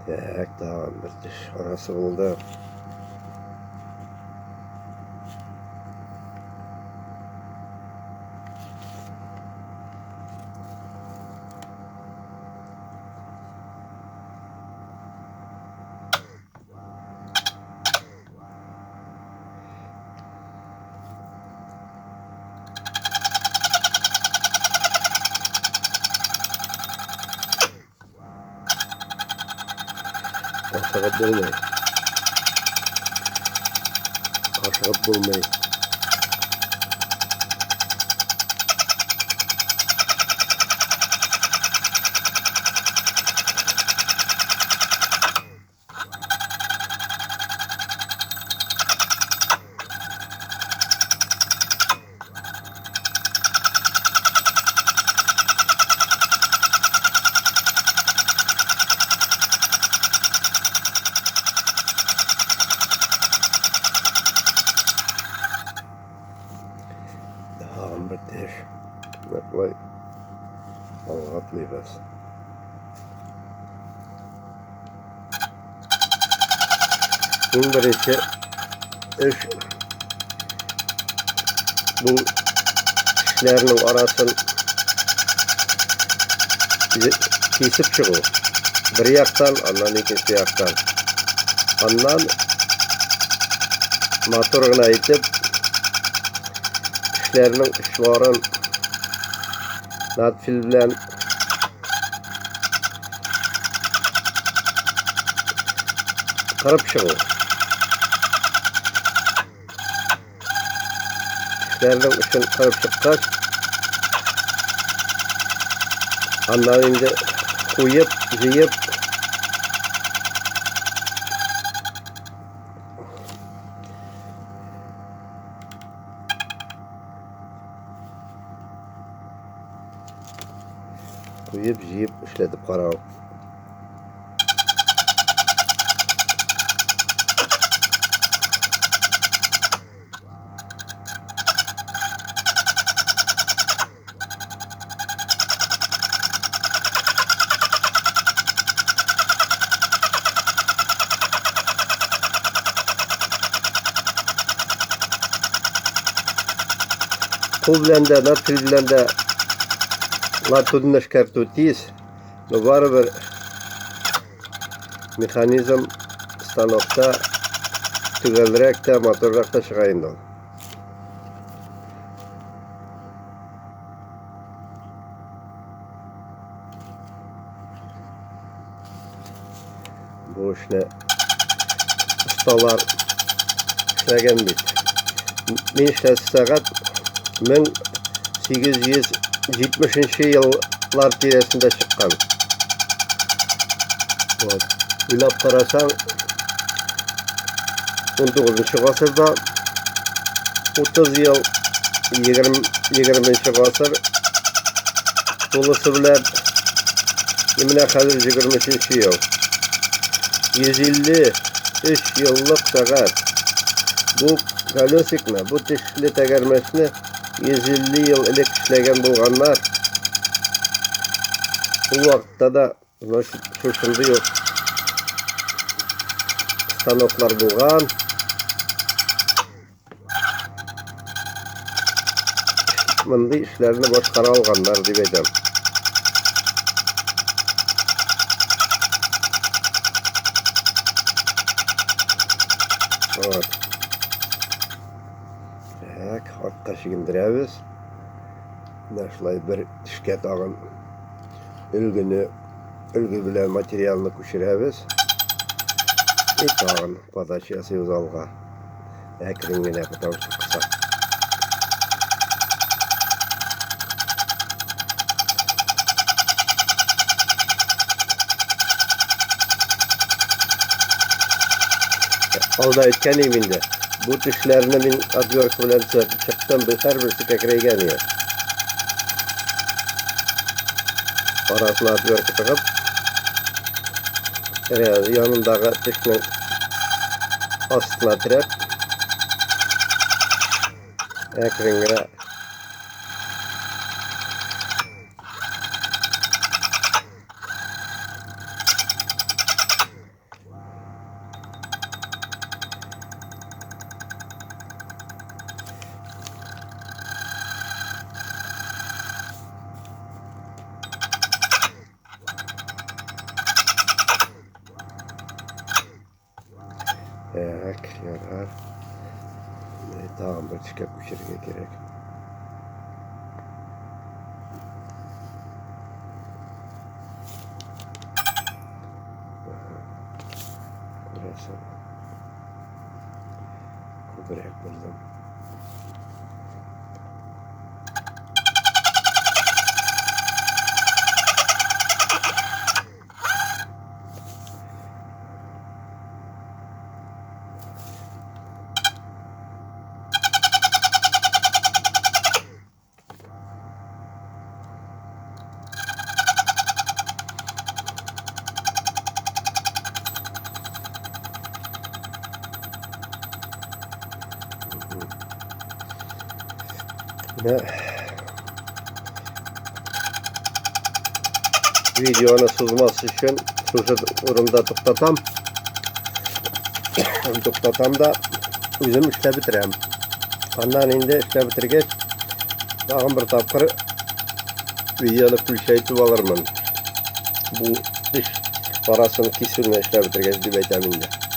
Так, тагын бер теш арасы булды. Ашыгып булмый. Ашыгып булмый. Тагын бер теш. Менә алга атлыйбыз. Иң беренче эш бу тешләрнең арасын кисеп чыгу. Бер яктан, аннан икенче яктан. Аннан матур гына итеп тешләрнең очларын надфил белән Кырып чыгу. Тешләрнең өчен кырып чыккач, аннан инде куеп, җыеп, Куеп, җыеп, эшләтеп карау. Кул белән дә, надфиль белән дә латунны эшкәртү тиз, но барыбер механизм станокта төгәлрәк тә, матуррак та чыга инде ул. Бу эшне осталар эшләгән бит. Мин эшләсе сәгать 1870 еллар тирәсендә чыккан. Вот. Уйлап карасаң, 19 гасырда 30 ел, 20 20 гасыр тулысы белән и менә хәзер 23 ел. 153 еллык сәгать. Бу колесикны, бу тешле тәгәрмәчне 150 ел элек эшләгән булганнар. Ул вакытта да значит, шушындый ук станоклар булган. Мондый эшләрне башкара алганнар дип әйтәм. Вот. Так, артка чигендерәбез. Менә шулай бер тешкә тагын өлгене өлге белән материалны күчерәбез. И тагын подача ясыйбыз алга. Әкрен генә, потому что кыса. Алда әйткән идем инде. Бу тешләрне мин отвертка белән төзәтеп чыктым. Бу һәрберсе кәкрәйгән иде. Арасына отвертка тыгып, янындагы тешнең астына терәп, әкрен генә Ярар. Тагын бер тешкә күчерергә кирәк. Күрәсең. Күбрәк булдым. Менә видеоны сузмас өчен шушы урында туктатам. Туктатам да үзем эшләп бетерәм. Аннан инде эшләп бетергәч, тагын бер тапкыр видеоны включайтып алырмын. Бу эш арасын кисүне эшләп бетергәч дип әйтәм инде.